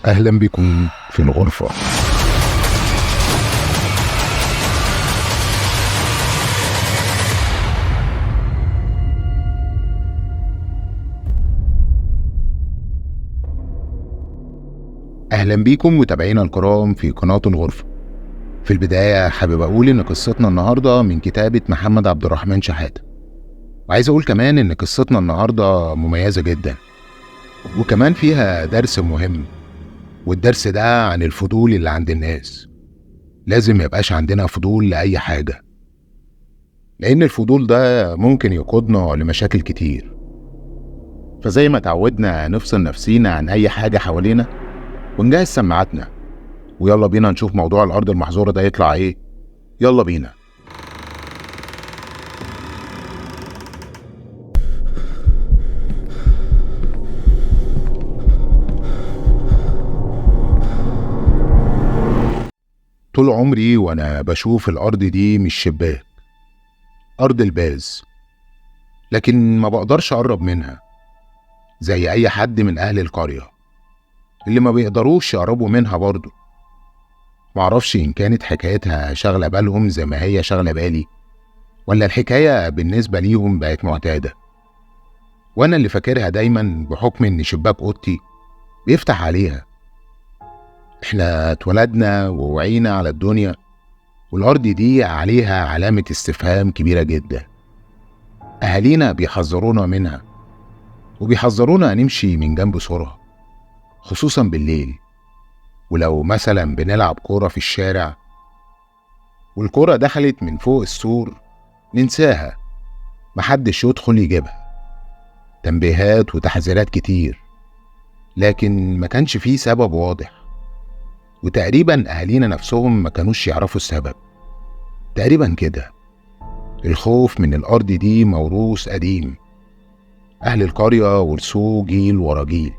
أهلا بكم في الغرفة. أهلا بكم متابعينا الكرام في قناة الغرفة. في البداية حابب أقول إن قصتنا النهاردة من كتابة محمد عبد الرحمن شحاتة، وعايز أقول كمان إن قصتنا النهاردة مميزة جدا، وكمان فيها درس مهم، والدرس ده عن الفضول اللي عند الناس. لازم يبقاش عندنا فضول لأي حاجة، لأن الفضول ده ممكن يقودنا لمشاكل كتير. فزي ما تعودنا نفصل نفسينا عن أي حاجة حوالينا ونجهز سماعاتنا، ويلا بينا نشوف موضوع الأرض المحظورة ده يطلع إيه. يلا بينا. طول عمري وأنا بشوف الأرض دي مش شباك، أرض الباز، لكن ما بقدرش أقرب منها زي أي حد من أهل القرية اللي ما بيقدروش يقربوا منها برضو. معرفش إن كانت حكايتها شغلة بالهم زي ما هي شغلة بالي، ولا الحكاية بالنسبة ليهم بقت معتادة، وأنا اللي فاكرها دايما بحكم إن شباك أوضتي بيفتح عليها. إحنا اتولدنا ووعينا على الدنيا والأرض دي عليها علامة استفهام كبيرة جدا. أهالينا بيحذرونا منها، وبيحذرونا نمشي من جنب سورها خصوصا بالليل، ولو مثلا بنلعب كورة في الشارع والكورة دخلت من فوق السور ننساها، محدش يدخل يجيبها. تنبيهات وتحذيرات كتير، لكن ما كانش فيه سبب واضح، وتقريبا أهالينا نفسهم ما كانوش يعرفوا السبب. تقريبا كده الخوف من الأرض دي موروث قديم، أهل القرية ورثوه جيل ورا جيل،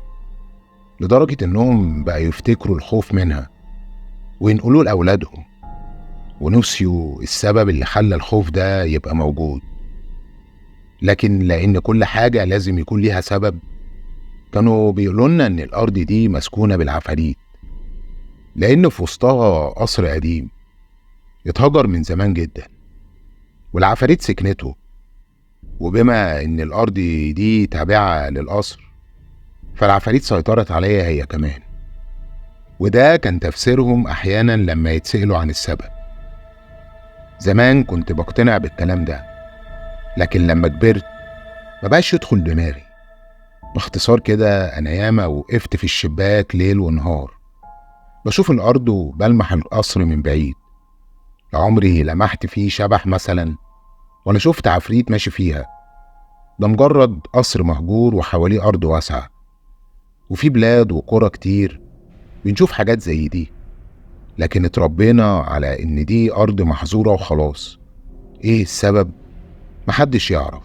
لدرجة إنهم بقى يفتكروا الخوف منها وينقلوه لأولادهم، ونسيوا السبب اللي خلى الخوف ده يبقى موجود. لكن لأن كل حاجة لازم يكون ليها سبب، كانوا بيقولولنا إن الأرض دي مسكونة بالعفاريت، لأن في وسطها قصر قديم اتهجر من زمان جدا والعفاريت سكنته، وبما إن الأرض دي تابعة للقصر فالعفاريت سيطرت عليها هي كمان. وده كان تفسيرهم أحيانا لما يتسألوا عن السبب. زمان كنت بقتنع بالكلام ده، لكن لما كبرت مبقاش يدخل دماغي. باختصار كده، أنا ياما وقفت في الشباك ليل ونهار بشوف الأرض وبلمح القصر من بعيد، لا عمري لمحت فيه شبح مثلا ولا شفت عفريت ماشي فيها. ده مجرد قصر مهجور وحواليه أرض واسعة، وفي بلاد وقرى كتير بنشوف حاجات زي دي، لكن اتربينا على إن دي أرض محظورة وخلاص. إيه السبب؟ محدش يعرف.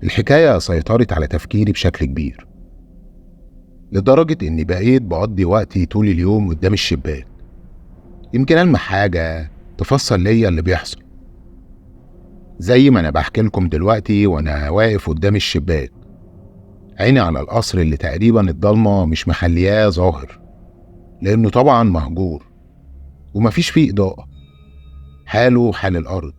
الحكاية سيطرت على تفكيري بشكل كبير، لدرجة إني بقيت بقضي وقتي طول اليوم قدام الشباك، يمكن ألمح حاجة تفصل ليا اللي بيحصل. زي ما أنا بحكي لكم دلوقتي وأنا واقف قدام الشباك، عيني على القصر اللي تقريبا الضلمة مش مخلياه ظاهر، لأنه طبعا مهجور ومفيش فيه إضاءة، حاله حال الأرض.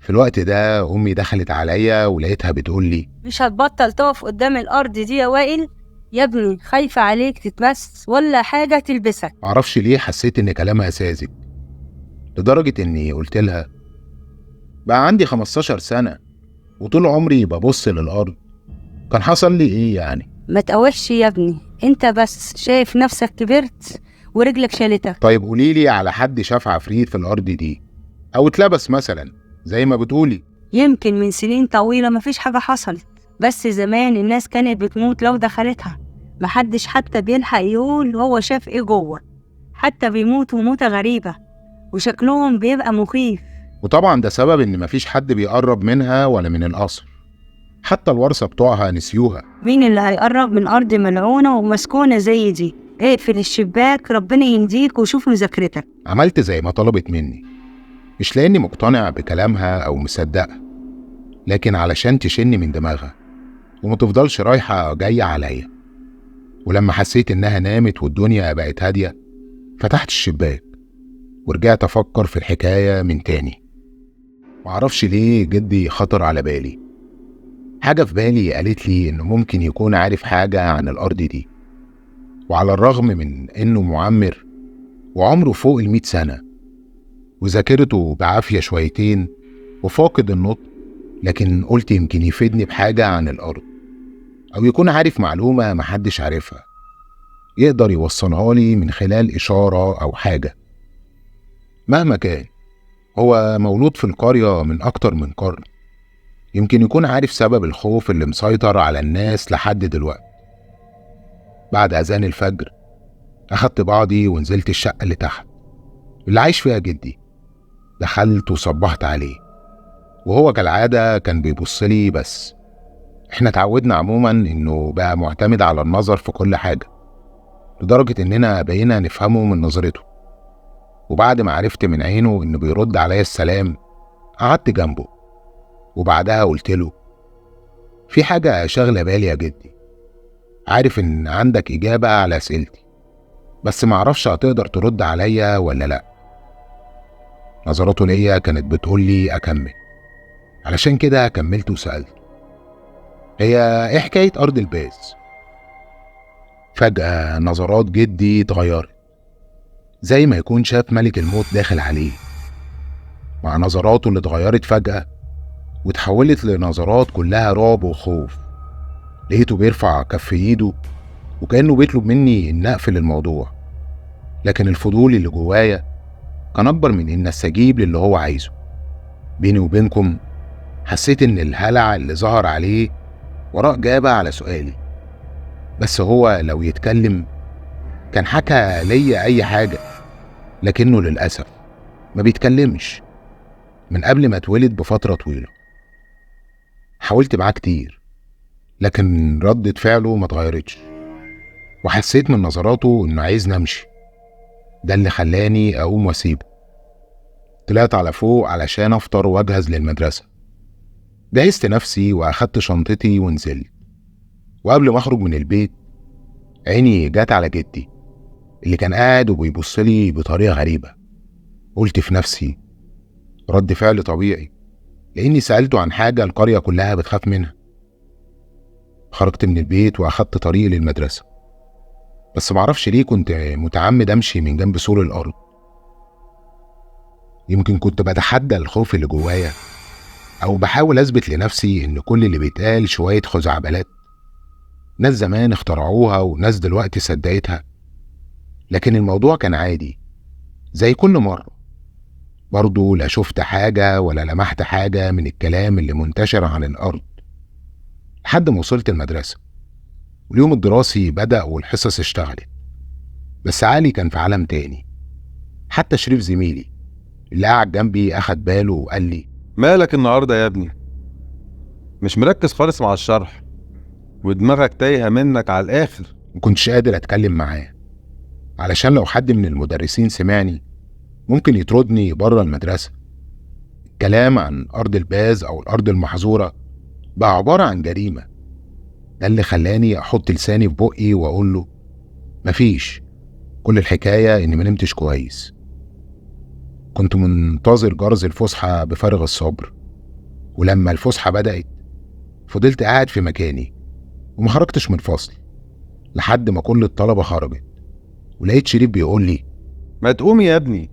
في الوقت ده أمي دخلت عليا ولقيتها بتقولي: مش هتبطل تقف قدام الأرض دي يا وائل يا ابني، خايفة عليك تتمس ولا حاجة تلبسك. معرفش ليه حسيت إن كلامها ساذج، لدرجة إني قلت لها: بقى عندي 15 سنة وطول عمري ببص للأرض، كان حصل لي إيه يعني؟ ما تقوحش يا ابني، أنت بس شايف نفسك كبرت ورجلك شالتك. طيب قوليلي على حد شاف عفريت في الأرض دي أو اتلبس مثلا زي ما بتقولي؟ يمكن من سنين طويلة مفيش حاجة حصلت، بس زمان الناس كانت بتموت لو دخلتها، محدش حتى بيلحق يقول هو شاف ايه جوه، حتى بيموتوا موتة غريبة وشكلهم بيبقى مخيف. وطبعا ده سبب ان مفيش حد بيقرب منها ولا من القصر، حتى الورثة بتوعها نسيوها. مين اللي هيقرب من أرض ملعونة ومسكونة زي دي؟ اقفل الشباك، ربنا يهديك وشوف مذاكرتك. عملت زي ما طلبت مني، مش لاني مقتنع بكلامها او مصدقها، لكن علشان تشني من دماغها وما تفضلش رايحة جاية عليا. ولما حسيت إنها نامت والدنيا بقت هادية، فتحت الشباك ورجعت أفكر في الحكاية من تاني. معرفش ليه جدي خطر على بالي. حاجة في بالي قالت لي إنه ممكن يكون عارف حاجة عن الأرض دي، وعلى الرغم من إنه معمر وعمره فوق 100 سنة وذاكرته بعافية شويتين وفاقد النطق، لكن قلت يمكن يفيدني بحاجة عن الأرض أو يكون عارف معلومة محدش عارفها يقدر يوصلها لي من خلال إشارة أو حاجة. مهما كان هو مولود في القرية من أكتر من قرن، يمكن يكون عارف سبب الخوف اللي مسيطر على الناس لحد دلوقتي. بعد أذان الفجر أخدت بعضي ونزلت الشقة اللي تحت اللي عايش فيها جدي. دخلت وصبحت عليه، وهو كالعادة كان بيبصلي، بس احنا اتعودنا عموما انه بقى معتمد على النظر في كل حاجة، لدرجة اننا بقينا نفهمه من نظرته. وبعد ما عرفت من عينه انه بيرد عليا السلام، قعدت جنبه وبعدها قلت له: في حاجة شاغلة بالي يا جدي، عارف ان عندك إجابة على أسئلتي، بس معرفش هتقدر ترد عليا ولا لأ. نظراته ليا كانت بتقولي أكمل، علشان كده كملت وسألت: هي إيه حكاية أرض الباز؟ فجأة نظرات جدي اتغيرت، زي ما يكون شاف ملك الموت داخل عليه. مع نظراته اللي اتغيرت فجأة وتحولت لنظرات كلها رعب وخوف، لقيته بيرفع كف ايده وكأنه بيطلب مني إن أقفل الموضوع. لكن الفضول اللي جوايا كان أكبر من إن أستجيب للي هو عايزه. بيني وبينكم حسيت إن الهلع اللي ظهر عليه وراء جابة على سؤالي، بس هو لو يتكلم كان حكى ليا أي حاجة، لكنه للأسف ما بيتكلمش من قبل ما اتولد بفترة طويلة. حاولت معاه كتير لكن ردة فعله ما اتغيرتش، وحسيت من نظراته إنه عايزني أمشي. ده اللي خلاني أقوم وأسيبه. طلعت على فوق علشان أفطر وأجهز للمدرسة. جهزت نفسي وأخدت شنطتي ونزلت، وقبل ما أخرج من البيت عيني جت على جدي اللي كان قاعد وبيبصلي بطريقة غريبة. قلت في نفسي رد فعل طبيعي لأني سألته عن حاجة القرية كلها بتخاف منها. خرجت من البيت وأخدت طريقي للمدرسة، بس معرفش ليه كنت متعمد أمشي من جنب سور الأرض. يمكن كنت بتحدى الخوف اللي جوايا، أو بحاول أثبت لنفسي إن كل اللي بيتقال شوية خزعبلات ناس زمان اخترعوها وناس دلوقتي صدقتها. لكن الموضوع كان عادي زي كل مرة، برضو لا شفت حاجة ولا لمحت حاجة من الكلام اللي منتشر عن الأرض لحد ما وصلت المدرسة. واليوم الدراسي بدأ والحصص اشتغلت، بس علي كان في عالم تاني. حتى شريف زميلي اللي قاعد جنبي أخد باله وقال لي: مالك النهاردة يا ابني؟ مش مركز خالص مع الشرح ودماغك تايهة منك على الآخر. مكنتش قادر أتكلم معاه علشان لو حد من المدرسين سمعني ممكن يطردني بره المدرسة. الكلام عن أرض الباز أو الأرض المحظورة بقى عبارة عن جريمة. ده اللي خلاني أحط لساني في بقي وأقول له مفيش، كل الحكاية إني منمتش كويس. كنت منتظر جرس الفسحة بفارغ الصبر، ولما الفسحة بدأت فضلت قاعد في مكاني وما خرجتش من الفصل لحد ما كل الطلبة خرجت. ولقيت شريف بيقول لي: ما تقوم يا ابني،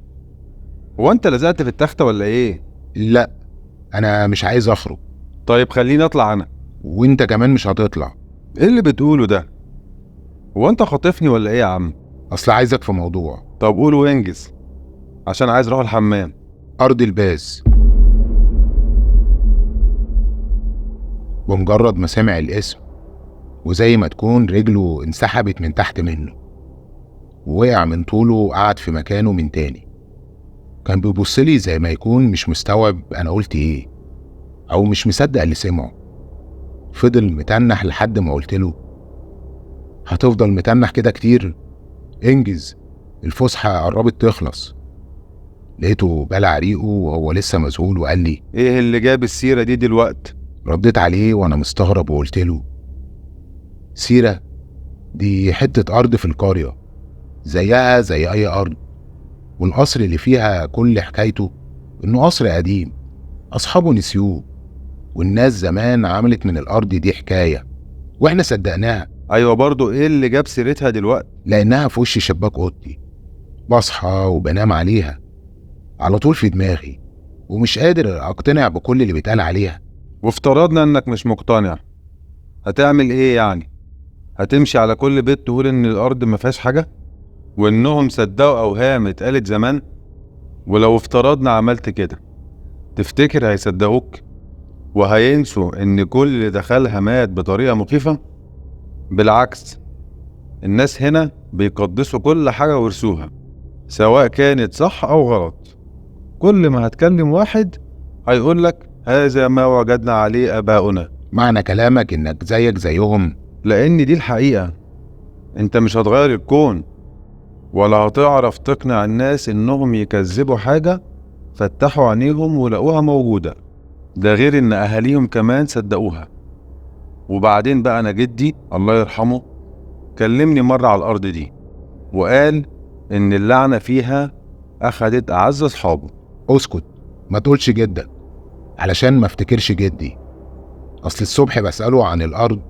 هو انت لزقت في التختة ولا ايه؟ لا انا مش عايز اخرج. طيب خليني اطلع انا. وانت كمان مش هتطلع. ايه اللي بتقوله ده؟ هو انت خاطفني ولا ايه يا عم؟ اصل عايزك في موضوع. طب قول وانجز عشان عايز اروح الحمام. ارض الباز. بمجرد ما سمع الاسم وزي ما تكون رجله انسحبت من تحت منه ووقع من طوله وقعد في مكانه من تاني. كان بيبصلي زي ما يكون مش مستوعب انا قلت ايه او مش مصدق اللي سمعه. فضل متنح لحد ما قلت له: هتفضل متنح كده كتير؟ انجز، الفسحة قربت تخلص. لقيته بلع ريقه وهو لسه مذهول وقال لي: ايه اللي جاب السيرة دي دلوقتي؟ رديت عليه وانا مستغرب وقلت له: سيرة؟ دي حتة أرض في القرية زيها زي أي أرض، والقصر اللي فيها كل حكايته إنه قصر قديم أصحابه نسيوه، والناس زمان عملت من الأرض دي حكاية وإحنا صدقناها. أيوة برضو إيه اللي جاب سيرتها دلوقتي؟ لأنها في وش شباك أوضتي، بصحى وبنام عليها على طول في دماغي، ومش قادر أقتنع بكل اللي بيتقال عليها. وافترضنا إنك مش مقتنع، هتعمل إيه يعني؟ هتمشي على كل بيت تقول إن الأرض ما فيهاش حاجة؟ وإنهم صدقوا أوهام اتقالت زمان؟ ولو افترضنا عملت كده، تفتكر هيصدقوك؟ وهينسوا إن كل اللي دخلها مات بطريقة مخيفة؟ بالعكس، الناس هنا بيقدسوا كل حاجة ورثوها، سواء كانت صح أو غلط. كل ما هتكلم واحد هيقولك هذا ما وجدنا عليه آباؤنا. معنى كلامك إنك زيك زيهم؟ لأن دي الحقيقة. أنت مش هتغير الكون، ولا هتعرف تقنع الناس إنهم يكذبوا حاجة فتحوا عينيهم ولقوها موجودة. ده غير إن أهاليهم كمان صدقوها. وبعدين بقى أنا جدي الله يرحمه كلمني مرة على الأرض دي، وقال إن اللعنة فيها أخدت أعز أصحابه. أسكت، ما تقولش جدك علشان ما افتكرش جدي. أصل الصبح بسأله عن الأرض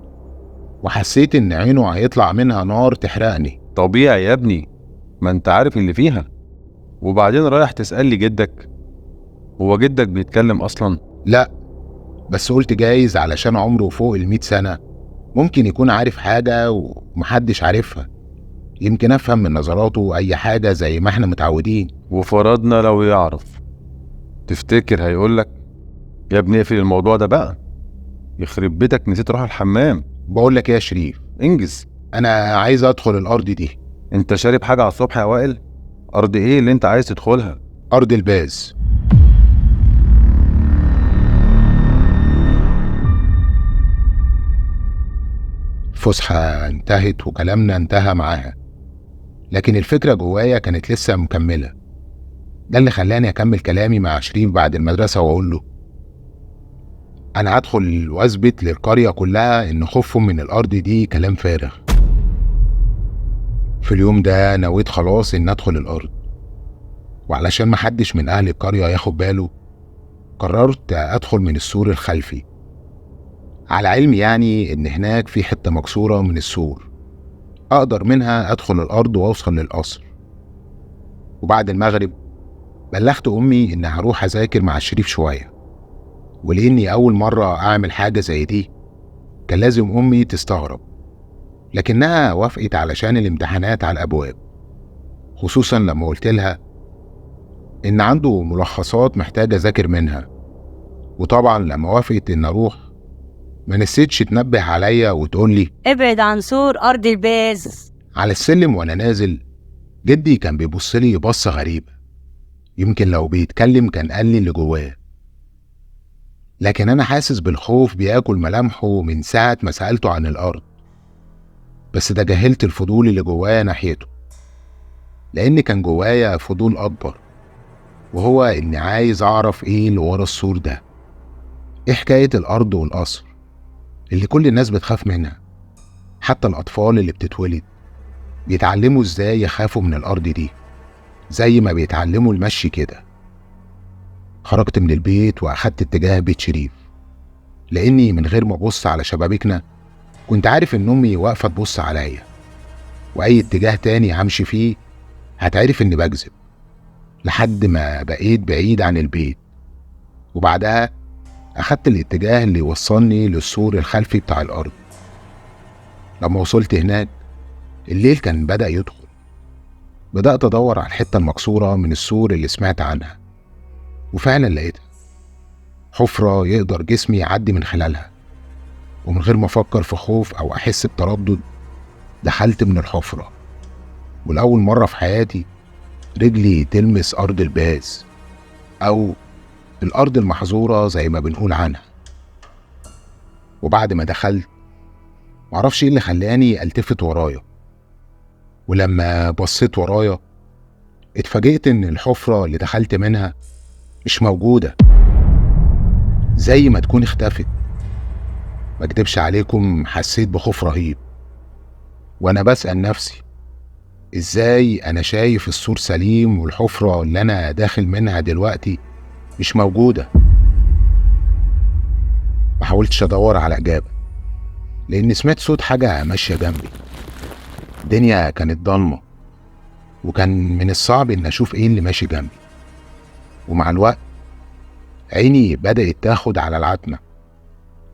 وحسيت إن عينه هيطلع منها نار تحرقني. طبيعي يا ابني، ما انت عارف اللي فيها. وبعدين رايح تسأل لي جدك؟ هو جدك بيتكلم أصلا؟ لا، بس قلت جايز علشان عمره فوق 100 سنة ممكن يكون عارف حاجة ومحدش عارفها، يمكن أفهم من نظراته أي حاجة زي ما احنا متعودين. وفرضنا لو يعرف، تفتكر هيقولك يا ابني اقفل الموضوع ده بقى، يخرب بيتك نسيت اروح الحمام؟ بقولك يا شريف انجز، أنا عايز أدخل الأرض دي. انت شارب حاجة على الصبح يا وائل؟ أرض ايه اللي انت عايز تدخلها؟ أرض الباز. الفسحة انتهت وكلامنا انتهى معاها، لكن الفكرة جوايا كانت لسه مكملة. ده اللي خلاني أكمل كلامي مع شريف بعد المدرسة وأقول له أنا هدخل وأثبت للقرية كلها إن خوفهم من الأرض دي كلام فارغ. في اليوم ده نويت خلاص إن أدخل الأرض، وعلشان محدش من أهل القرية ياخد باله قررت أدخل من السور الخلفي، على علم يعني إن هناك في حتة مكسورة من السور أقدر منها أدخل الأرض وأوصل للقصر. وبعد المغرب بلغت أمي إن هروح أذاكر مع الشريف شوية، ولإني أول مرة أعمل حاجة زي دي كان لازم أمي تستغرب، لكنها وافقت علشان الامتحانات على الأبواب، خصوصا لما قلت لها إن عنده ملخصات محتاجة أذاكر منها. وطبعا لما وافقت إن أروح ما نسيتش تنبه عليا وتقول لي ابعد عن سور أرض الباز. على السلم وأنا نازل جدي كان بيبص لي بصة غريبة، يمكن لو بيتكلم كان قال لي اللي جواه، لكن أنا حاسس بالخوف بياكل ملامحه من ساعة ما سألته عن الأرض. بس ده جهلت الفضول اللي جوايا ناحيته، لأن كان جوايا فضول أكبر، وهو إني عايز أعرف إيه اللي ورا السور ده، إيه حكاية الأرض والقصر اللي كل الناس بتخاف منها، حتى الأطفال اللي بتتولد بيتعلموا إزاي يخافوا من الأرض دي زي ما بيتعلموا المشي كده. خرجت من البيت وأخدت اتجاه بيت شريف، لأني من غير ما أبص على شبابيكنا كنت عارف إن أمي واقفة تبص عليا، وأي اتجاه تاني همشي فيه هتعرف إني بكذب، لحد ما بقيت بعيد عن البيت. وبعدها أخدت الاتجاه اللي وصلني للسور الخلفي بتاع الأرض. لما وصلت هناك الليل كان بدأ يدخل. بدأت أدور على الحتة المكسورة من السور اللي سمعت عنها، وفعلا لقيتها، حفرة يقدر جسمي يعدي من خلالها. ومن غير ما أفكر في خوف أو أحس بتردد دخلت من الحفرة، والأول مرة في حياتي رجلي تلمس أرض الباز، أو الأرض المحظورة زي ما بنقول عنها. وبعد ما دخلت معرفش إيه اللي خلاني ألتفت ورايا، ولما بصيت ورايا اتفاجئت إن الحفرة اللي دخلت منها مش موجودة، زي ما تكون اختفت. ما اكدبش عليكم حسيت بخوف رهيب، وأنا بسأل نفسي إزاي أنا شايف السور سليم والحفرة اللي أنا داخل منها دلوقتي مش موجودة. ما حاولتش أدور على إجابة لأن سمعت صوت حاجة ماشية جنبي. الدنيا كانت ضلمة وكان من الصعب إن أشوف إيه اللي ماشي جنبي، ومع الوقت عيني بدأت تاخد على العتمة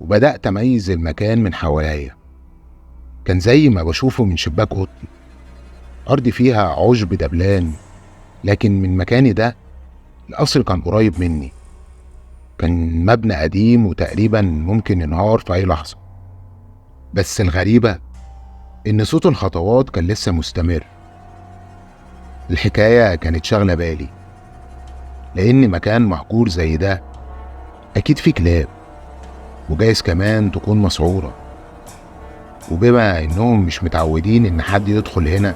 وبدأت أميز المكان من حواليا. كان زي ما بشوفه من شباك أوضتي، أرض فيها عشب دبلان، لكن من مكاني ده القصر كان قريب مني. كان مبنى قديم وتقريبا ممكن ينهار في أي لحظة، بس الغريبة إن صوت الخطوات كان لسه مستمر. الحكاية كانت شاغلة بالي لأن مكان مهجور زي ده أكيد فيه كلاب، وجايز كمان تكون مسعورة، وبما إنهم مش متعودين إن حد يدخل هنا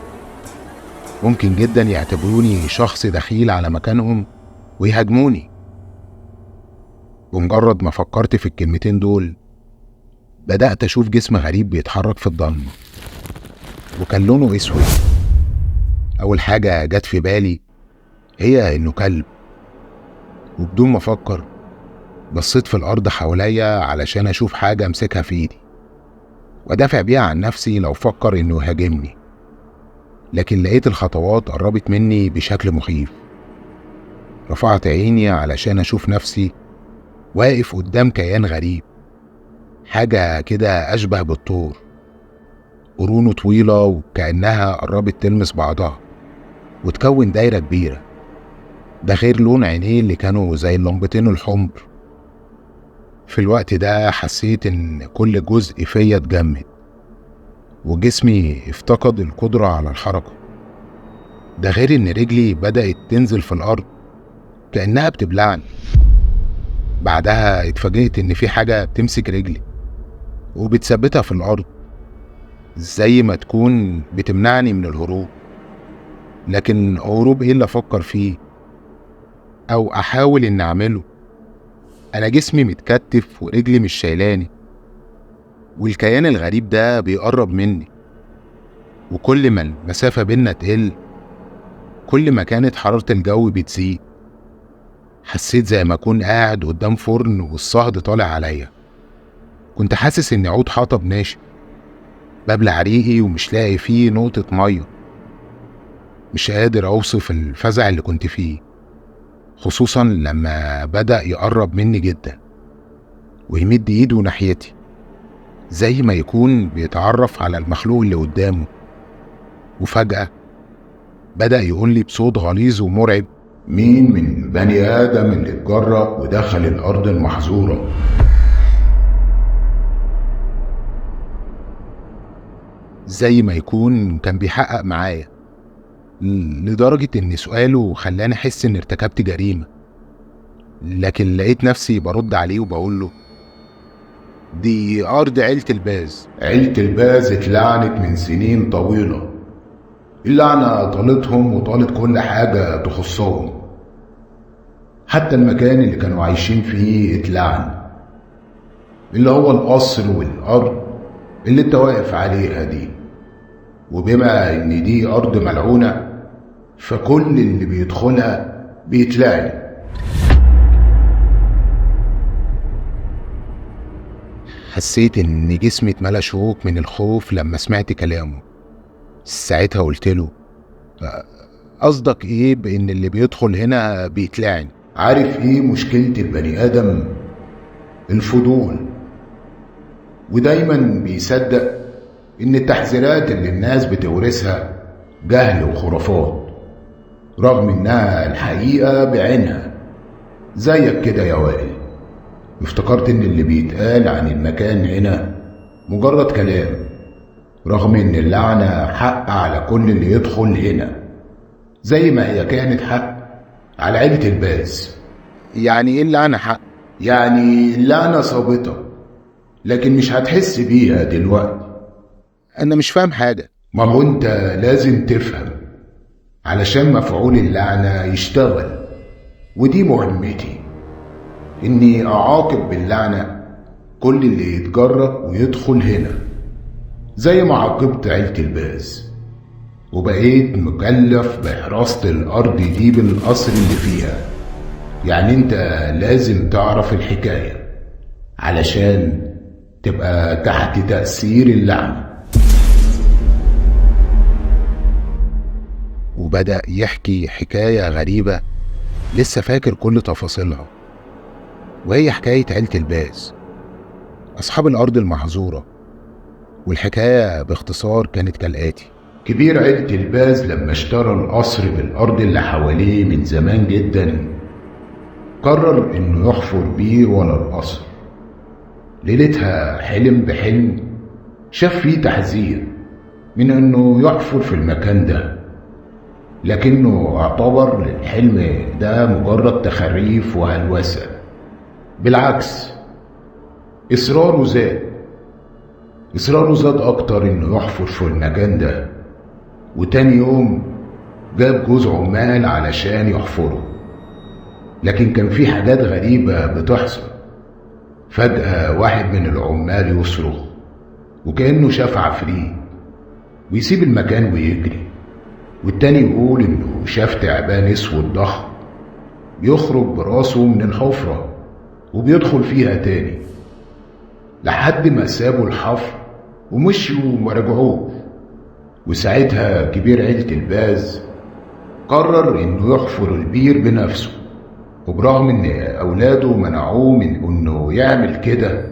ممكن جدا يعتبروني شخص دخيل على مكانهم ويهاجموني. بمجرد ما فكرت في الكلمتين دول بدأت أشوف جسم غريب بيتحرك في الضلمة وكان لونه أسود. أول حاجة جت في بالي هي إنه كلب، وبدون ما أفكر بصيت في الأرض حواليا علشان أشوف حاجة أمسكها في إيدي وأدافع بيها عن نفسي لو فكر إنه يهاجمني، لكن لقيت الخطوات قربت مني بشكل مخيف. رفعت عيني علشان أشوف نفسي واقف قدام كيان غريب، حاجة كده أشبه بالطور، قرونه طويلة وكأنها قربت تلمس بعضها وتكون دايرة كبيرة، ده غير لون عينيه اللي كانوا زي اللمبتين الحمر. في الوقت ده حسيت إن كل جزء فيا اتجمد وجسمي افتقد القدرة على الحركة، ده غير إن رجلي بدأت تنزل في الأرض كأنها بتبلعني. بعدها اتفاجئت إن في حاجة بتمسك رجلي وبتثبتها في الأرض زي ما تكون بتمنعني من الهروب، لكن هروب إيه اللي أفكر فيه أو أحاول إن أعمله؟ أنا جسمي متكتف ورجلي مش شايلاني، والكيان الغريب ده بيقرب مني، وكل ما المسافة بينا تقل كل ما كانت حرارة الجو بتزيد. حسيت زي ما أكون قاعد قدام فرن والصهد طالع عليا. كنت حاسس إني عود حطب ناشف، ببلع ريقي ومش لاقي فيه نقطة مية. مش قادر أوصف الفزع اللي كنت فيه، خصوصا لما بدأ يقرب مني جدا ويمد ايده ناحيتي زي ما يكون بيتعرف على المخلوق اللي قدامه. وفجأة بدأ يقول لي بصوت غليظ ومرعب: مين من بني آدم اللي اتجرأ ودخل الأرض المحظورة؟ زي ما يكون كان بيحقق معايا، لدرجة إن سؤاله خلاني أحس إن ارتكبت جريمة. لكن لقيت نفسي برد عليه وبقوله: دي أرض عيلة الباز. عيلة الباز اتلعنت من سنين طويلة، اللعنة طالتهم وطالت كل حاجة تخصهم، حتى المكان اللي كانوا عايشين فيه اتلعن، اللي هو القصر والأرض اللي انت واقف عليها دي. وبما ان دي أرض ملعونة فكل اللي بيدخلها بيتلعن. حسيت ان جسمي اتملى شوك من الخوف لما سمعت كلامه. ساعتها قلت له: قصدك ايه بان اللي بيدخل هنا بيتلعن؟ عارف ايه مشكلة البني ادم؟ الفضول، ودايما بيصدق ان التحذيرات اللي الناس بتورثها جهل وخرافات، رغم انها الحقيقة بعينها. زيك كده يا وائل، افتكرت ان اللي بيتقال عن المكان هنا مجرد كلام، رغم ان اللعنة حق على كل اللي يدخل هنا، زي ما هي كانت حق على عيلة الباز. يعني ايه اللعنة حق؟ يعني اللعنة ثابتة، لكن مش هتحس بيها دلوقتي. انا مش فاهم حاجة. ما هو انت لازم تفهم علشان مفعول اللعنة يشتغل، ودي مهمتي، اني اعاقب باللعنة كل اللي يتجرأ ويدخل هنا. زي ما عاقبت عيلة الباز، وبقيت مكلف بحراسة الأرض دي بالقصر اللي فيها. يعني انت لازم تعرف الحكاية علشان تبقى تحت تأثير اللعنة. وبدأ يحكي حكاية غريبة لسه فاكر كل تفاصيلها، وهي حكاية عيلة الباز أصحاب الأرض المحظورة. والحكاية باختصار كانت كالآتي: كبير عيلة الباز لما اشترى القصر بالأرض اللي حواليه من زمان جدا، قرر إنه يحفر بيه ورا القصر. ليلتها حلم بحلم شاف فيه تحذير من إنه يحفر في المكان ده، لكنه اعتبر الحلم ده مجرد تخريف وهلوسة. بالعكس، إصراره زاد أكتر إنه يحفر في المكان ده. وتاني يوم جاب جوز عمال علشان يحفروا، لكن كان في حاجات غريبة بتحصل. فجأة واحد من العمال يصرخ وكأنه شاف عفريت ويسيب المكان ويجري، والتاني يقول إنه شاف تعبان اسود ضخم بيخرج براسه من الحفرة وبيدخل فيها تاني، لحد ما سابوا الحفر ومشوا وما رجعوش. وساعتها كبير عيلة الباز قرر إنه يحفر البير بنفسه، وبرغم إن أولاده منعوه من إنه يعمل كده،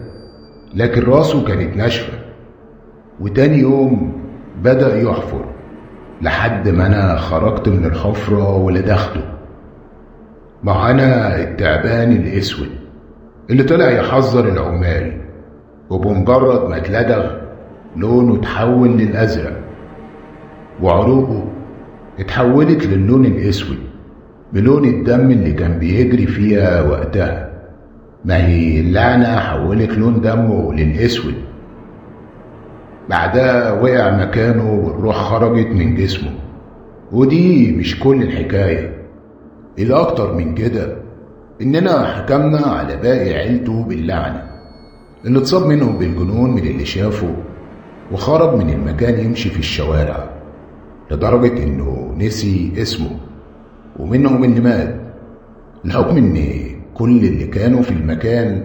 لكن راسه كانت ناشفة. وتاني يوم بدأ يحفر لحد ما أنا خرجت من الحفرة ولدخته معانا التعبان الأسود اللي طلع يحذر العمال، وبمجرد ما اتلدغ لونه اتحول للأزرق وعروقه اتحولت للون الأسود بلون الدم اللي كان بيجري فيها وقتها. ما هي اللعنة حولت لون دمه للأسود. بعدها وقع مكانه والروح خرجت من جسمه. ودي مش كل الحكاية، الأكتر من كده إننا حكمنا على باقي عيلته باللعنة، اللي اتصاب منهم بالجنون من اللي شافه وخرج من المكان يمشي في الشوارع لدرجة إنه نسي اسمه، ومنهم اللي مات. الحكم إن كل اللي كانوا في المكان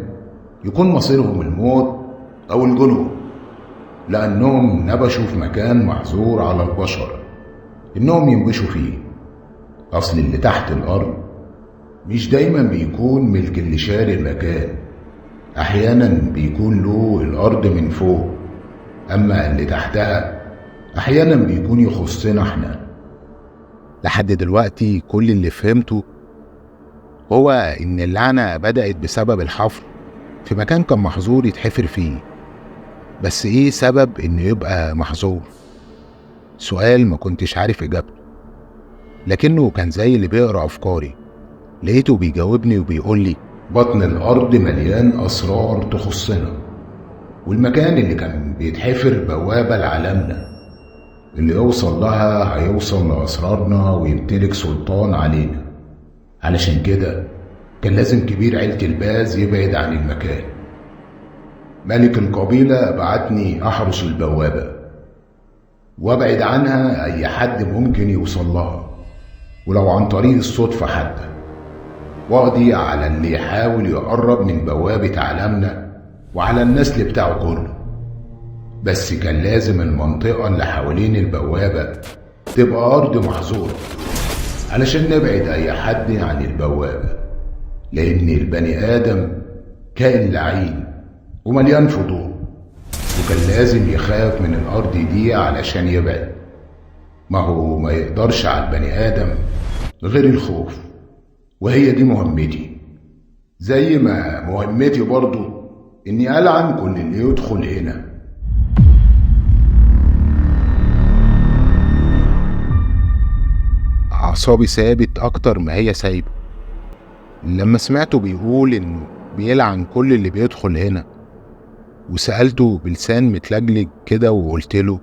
يكون مصيرهم الموت أو الجنون، لأنهم نبشوا في مكان محظور على البشر إنهم ينبشوا فيه. أصل اللي تحت الأرض مش دايما بيكون ملك اللي شاري المكان، أحيانا بيكون له الأرض من فوق، أما اللي تحتها أحيانا بيكون يخصنا احنا. لحد دلوقتي كل اللي فهمته هو إن اللعنة بدأت بسبب الحفر في مكان كان محظور يتحفر فيه. بس إيه سبب إنه يبقى محظور؟ سؤال ما كنتش عارف إجابته، لكنه كان زي اللي بيقرأ أفكاري. لقيته بيجاوبني وبيقول لي: بطن الأرض مليان أسرار تخصنا، والمكان اللي كان بيتحفر بوابة لعالمنا، اللي يوصل لها هيوصل لأسرارنا ويمتلك سلطان علينا. علشان كده كان لازم كبير عيلة الباز يبعد عن المكان. ملك القبيلة بعتني أحرس البوابة وابعد عنها أي حد ممكن يوصل لها، ولو عن طريق الصدفة حتى، واقضي على اللي يحاول يقرب من بوابة عالمنا وعلى النسل بتاعه كله. بس كان لازم المنطقة اللي حوالين البوابة تبقى أرض محظورة علشان نبعد أي حد عن البوابة، لأن البني آدم كائن لعين ومليان فضول، وكان لازم يخاف من الأرض دي علشان يبعد. ما هو ما يقدرش على البني آدم غير الخوف، وهي دي مهمتي، زي ما مهمتي برضو إني ألعن كل اللي يدخل هنا. أعصابي ثابت أكتر ما هي سايبة لما سمعته بيقول إنه بيلعن كل اللي بيدخل هنا، وسألته بلسان متلجلج كده وقلت له: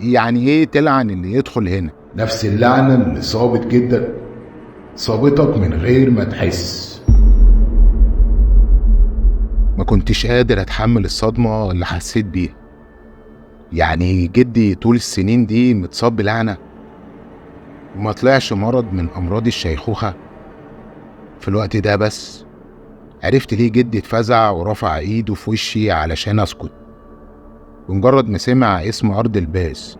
يعني إيه تلعن اللي يدخل هنا؟ نفس اللعنة اللي صابت جدك صابتك من غير ما تحس. ما كنتش قادر أتحمل الصدمة اللي حسيت بيها. يعني جدي طول السنين دي متصاب بلعنة وما طلعش مرض من أمراض الشيخوخة؟ في الوقت ده بس عرفت ليه جدي اتفزع ورفع ايده في وشي علشان اسكت بمجرد ما سمع اسم أرض الباز.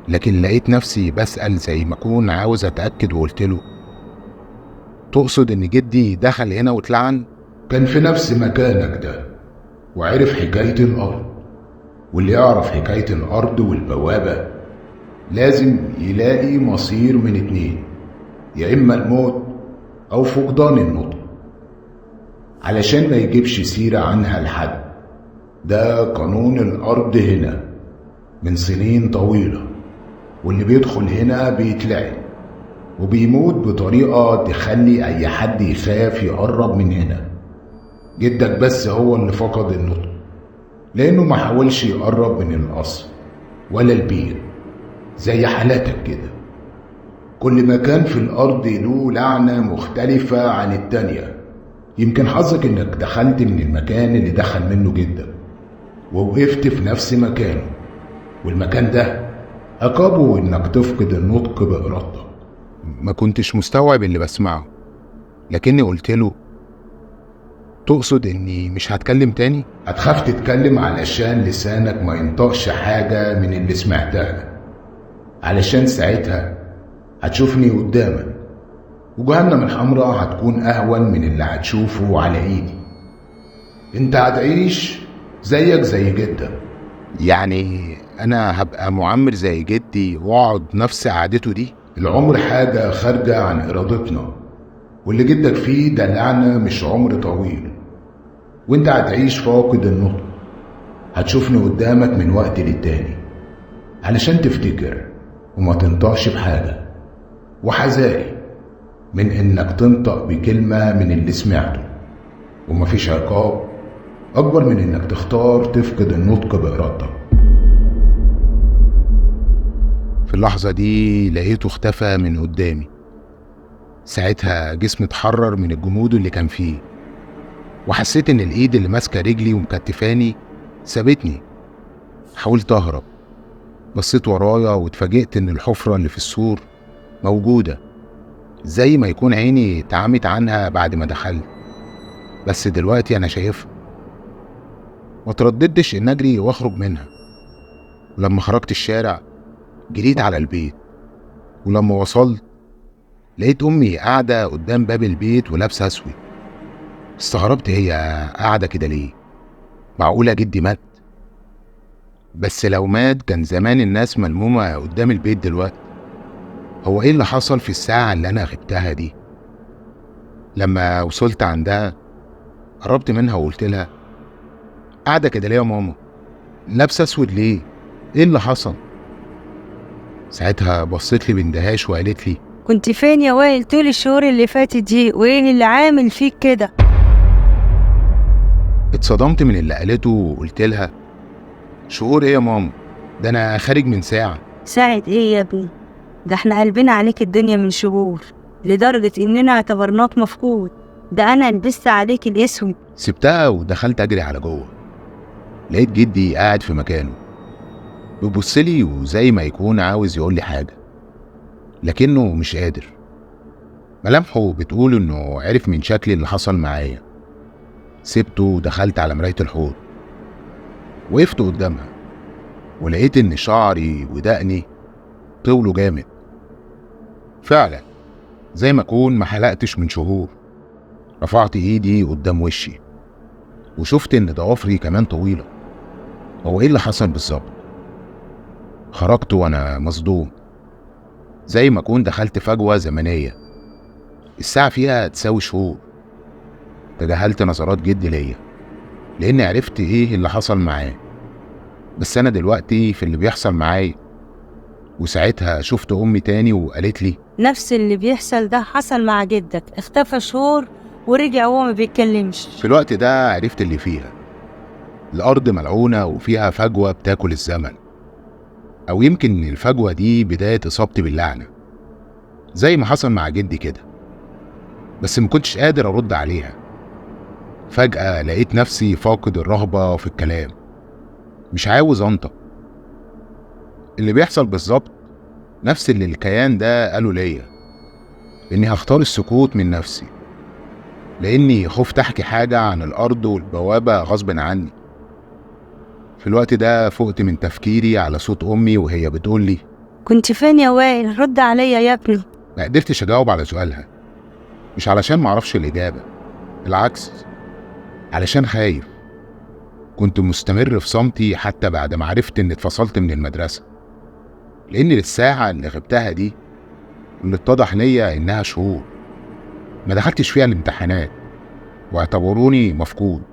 لكن لقيت نفسي بسأل زي ما أكون عاوز أتأكد، وقلت له تقصد إن جدي دخل هنا واتلعن؟ كان في نفس مكانك ده وعرف حكاية الأرض، واللي يعرف حكاية الأرض والبوابة لازم يلاقي مصير من اتنين، يا إما الموت أو فقدان النطق، علشان ما يجيبش سيرة عنها لحد. ده قانون الأرض هنا من سنين طويلة، واللي بيدخل هنا بيتلعن وبيموت بطريقة تخلي أي حد يخاف يقرب من هنا. جدك بس هو اللي فقد النطق لأنه ما حاولش يقرب من القصر ولا البير زي حالاتك كده. كل مكان في الأرض له لعنة مختلفة عن التانية. يمكن حظك إنك دخلت من المكان اللي دخل منه جدك ووقفت في نفس مكانه، والمكان ده عقابه إنك تفقد النطق بإرادتك. ما كنتش مستوعب اللي بسمعه، لكني قلت له تقصد إني مش هتكلم تاني؟ هتخاف تتكلم علشان لسانك ما ينطقش حاجة من اللي سمعتها، علشان ساعتها هتشوفني قدامك، وجهنم الحمراء هتكون أهون من اللي هتشوفه على إيدي. انت هتعيش زيك زي جدك. يعني أنا هبقى معمر زي جدي وأقعد نفس قعدته دي؟ العمر حاجة خارجة عن إرادتنا، واللي جدك فيه ده لعنة مش عمر طويل، وانت هتعيش فاقد النطق. هتشوفني قدامك من وقت للتاني علشان تفتكر وما تنطقش بحاجة، وحذاري من انك تنطق بكلمة من اللي سمعته، ومفيش عقاب اكبر من انك تختار تفقد النطق بإرادتك. في اللحظة دي لقيته اختفى من قدامي. ساعتها جسمي اتحرر من الجمود اللي كان فيه، وحسيت ان الايد اللي ماسكة رجلي ومكتفاني سابتني. حاولت اهرب، بصيت ورايا واتفاجئت ان الحفرة اللي في السور موجودة، زي ما يكون عيني اتعمت عنها بعد ما دخلت، بس دلوقتي انا شايفها. ما ترددتش ان اجري واخرج منها. ولما خرجت الشارع جريت على البيت، ولما وصلت لقيت امي قاعدة قدام باب البيت ولابسة اسود. استغربت هي قاعدة كده ليه؟ معقولة جدي مات؟ بس لو مات كان زمان الناس ملمومة قدام البيت دلوقتي. هو ايه اللي حصل في الساعة اللي انا غبتها دي؟ لما وصلت عندها قربت منها وقلت لها قاعدة كده ليه يا ماما؟ لابسة اسود ليه؟ ايه اللي حصل؟ ساعتها بصيت لي باندهاش وقالت لي كنت فين يا وائل طول الشهور اللي فاتت دي؟ وايه اللي عامل فيك كده؟ اتصدمت من اللي قالته وقلت لها شهور ايه يا ماما؟ ده انا خارج من ساعة. ساعة ايه يا ابني؟ ده احنا قلبنا عليك الدنيا من شهور، لدرجة اننا اعتبرناك مفقود. ده انا لبست عليك الاسود. سبتها ودخلت اجري على جوه. لقيت جدي قاعد في مكانه بيبصلي وزي ما يكون عاوز يقول لي حاجة، لكنه مش قادر. ملامحه بتقول انه عرف من شكلي اللي حصل معايا. سبته ودخلت على مراية الحوض، وقفت قدامها ولقيت ان شعري ودقني طولوا جامد فعلا، زي ما اكون ما حلقتش من شهور. رفعت ايدي قدام وشي وشفت ان ضوافري كمان طويلة. هو ايه اللي حصل بالظبط؟ خرجت وانا مصدوم، زي ما اكون دخلت فجوة زمنية الساعة فيها تساوي شهور. تجاهلت نظرات جدي ليا لاني عرفت ايه اللي حصل معاه، بس انا دلوقتي في اللي بيحصل معايا. وساعتها شفت امي تاني وقالت لي نفس اللي بيحصل ده حصل مع جدك، اختفى شهور ورجع وهو ما بيتكلمش. في الوقت ده عرفت اللي فيها. الارض ملعونة وفيها فجوة بتاكل الزمن، او يمكن الفجوة دي بداية اصابتي باللعنة زي ما حصل مع جدي كده. بس ما كنتش قادر ارد عليها. فجأة لقيت نفسي فاقد الرغبة في الكلام، مش عاوز انطق. اللي بيحصل بالظبط نفس اللي الكيان ده قالوا ليا، إني هختار السكوت من نفسي، لأني خفت أحكي حاجة عن الأرض والبوابة غصب عني. في الوقت ده فقت من تفكيري على صوت أمي وهي بتقول لي: كنت فين يا وائل؟ رد عليا يا ابني. ما قدرتش أجاوب على سؤالها، مش علشان معرفش الإجابة، بالعكس علشان خايف. كنت مستمر في صمتي حتى بعد ما عرفت إني اتفصلت من المدرسة، لأن للساعة اللي غبتها دي اللي اتضح ليا إنها شهور ما دخلتش فيها الامتحانات واعتبروني مفقود.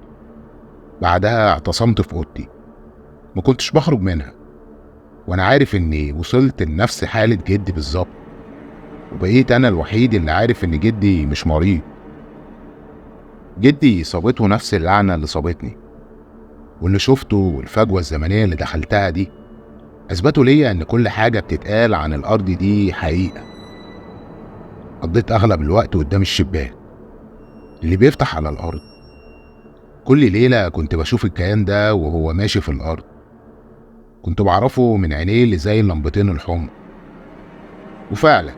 بعدها اعتصمت في أوضتي، ما كنتش بخرج منها، وأنا عارف إني وصلت لنفس حالة جدي بالظبط، وبقيت أنا الوحيد اللي عارف إن جدي مش مريض. جدي صابته نفس اللعنة اللي صابتني، واللي شفته والفجوة الزمنية اللي دخلتها دي أثبتوا ليا إن كل حاجة بتتقال عن الأرض دي حقيقة. قضيت أغلب الوقت قدام الشباك اللي بيفتح على الأرض. كل ليلة كنت بشوف الكيان ده وهو ماشي في الأرض، كنت بعرفه من عينيه اللي زي اللمبتين الحمر، وفعلا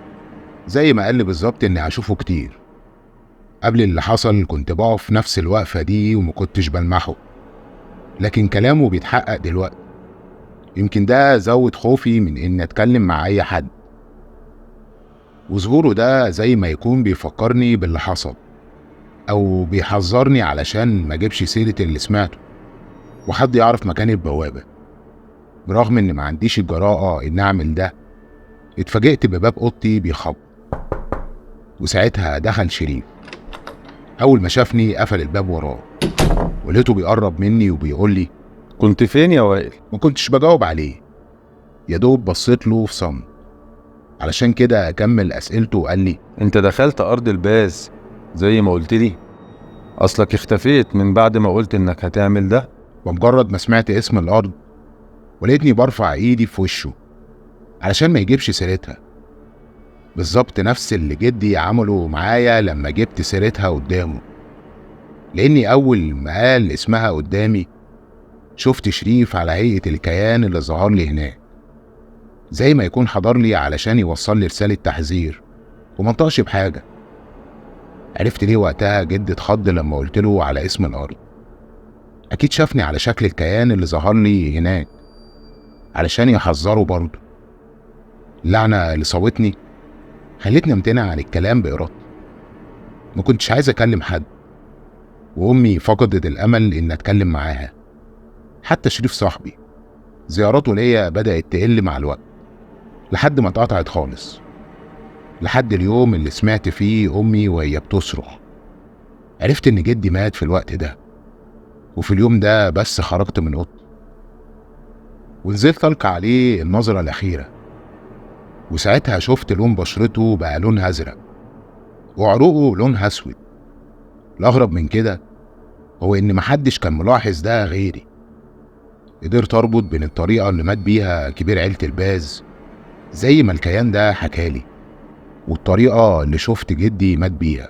زي ما قال لي بالظبط إني هشوفه كتير. قبل اللي حصل كنت بقف نفس الوقفة دي ومكنتش بلمحه، لكن كلامه بيتحقق دلوقتي. يمكن ده زود خوفي من إني أتكلم مع أي حد، وظهوره ده زي ما يكون بيفكرني باللي حصل أو بيحذرني علشان ما اجيبش سيرة اللي سمعته وحد يعرف مكان البوابة. برغم إن ما عنديش الجراءة إن أعمل ده، اتفاجئت بباب أوضتي بيخبط، وساعتها دخل شريف. أول ما شافني قفل الباب وراه، ولقيته بيقرب مني وبيقول لي: كنت فين يا وائل؟ ما كنتش بجاوب عليه، يا دوب بصيت له في صمت. علشان كده أكمل أسئلته وقال لي: أنت دخلت أرض الباز زي ما قلت لي؟ أصلك اختفيت من بعد ما قلت إنك هتعمل ده. ومجرد ما سمعت اسم الأرض ولقيتني برفع إيدي في وشه علشان ما يجيبش سيرتها. بالظبط نفس اللي جدي عمله معايا لما جبت سيرتها قدامه، لأني أول ما قال اسمها قدامي شفت شريف على هيئة الكيان اللي ظهر لي هناك، زي ما يكون حضر لي علشان يوصل لي رسالة تحذير، ومنطقش بحاجة. عرفت ليه وقتها جدي اتخض لما قلت له على اسم الأرض. أكيد شافني على شكل الكيان اللي ظهر لي هناك علشان يحذره برضه. اللعنة اللي صابتني خلتني امتنع عن الكلام بإرادتي، ما كنتش عايز أكلم حد، وأمي فقدت الأمل إن أتكلم معاها. حتى شريف صاحبي زياراته ليا بدأت تقل مع الوقت لحد ما اتقطعت خالص، لحد اليوم اللي سمعت فيه أمي وهي بتصرخ. عرفت إن جدي مات في الوقت ده، وفي اليوم ده بس خرجت من أوضتي ونزلت ألقى عليه النظرة الأخيرة، وساعتها شفت لون بشرته بقى لونها أزرق وعروقه لونها أسود. الأغرب من كده هو إن محدش كان ملاحظ ده غيري. قدرت أربط بين الطريقة اللي مات بيها كبير عيلة الباز زي ما الكيان ده حكالي، والطريقة اللي شفت جدي مات بيها،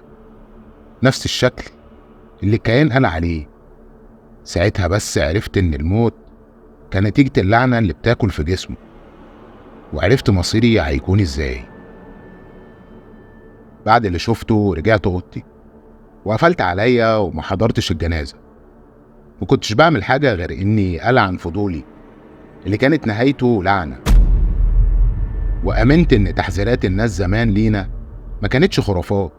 نفس الشكل اللي الكيان قال عليه. ساعتها بس عرفت إن الموت كان نتيجة اللعنة اللي بتاكل في جسمه، وعرفت مصيري هيكون إزاي. بعد اللي شفته رجعت أوضتي وقفلت عليا وما حضرتش الجنازة. ما كنتش بعمل حاجة غير إني ألعن فضولي اللي كانت نهايته لعنة، وأمنت إن تحذيرات الناس زمان لينا ما كانتش خرافات،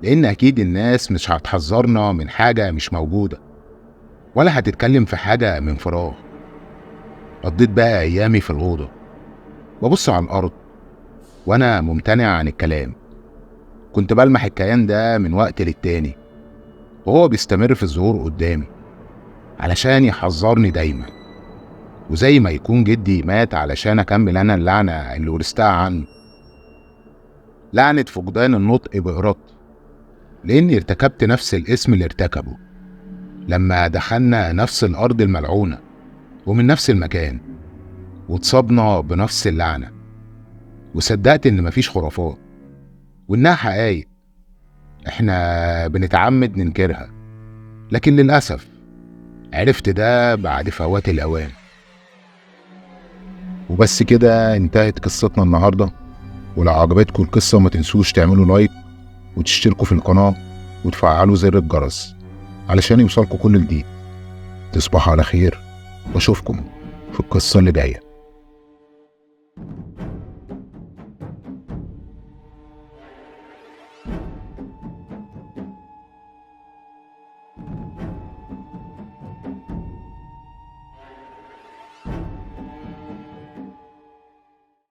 لأن أكيد الناس مش هتحذرنا من حاجة مش موجودة ولا هتتكلم في حاجة من فراغ. قضيت بقى أيامي في الأوضة ببص على الأرض وأنا ممتنع عن الكلام. كنت بلمح الكيان ده من وقت للتاني وهو بيستمر في الظهور قدامي علشان يحذرني دايما، وزي ما يكون جدي مات علشان أكمل أنا اللعنة اللي ورثتها عنه، لعنة فقدان النطق بإرادتي، لأني ارتكبت نفس الاسم اللي ارتكبه لما دخلنا نفس الأرض الملعونة ومن نفس المكان واتصابنا بنفس اللعنة. وصدقت إن مفيش خرافات وإنها حقايق إحنا بنتعمد ننكرها، لكن للأسف عرفت ده بعد فوات الأوان. وبس كده انتهت قصتنا النهاردة. ولو عجبتكم القصة ما تنسوش تعملوا لايك وتشتركوا في القناة وتفعلوا زر الجرس علشان يوصلكم كل جديد. تصبحوا على خير واشوفكم في القصة اللي جاية.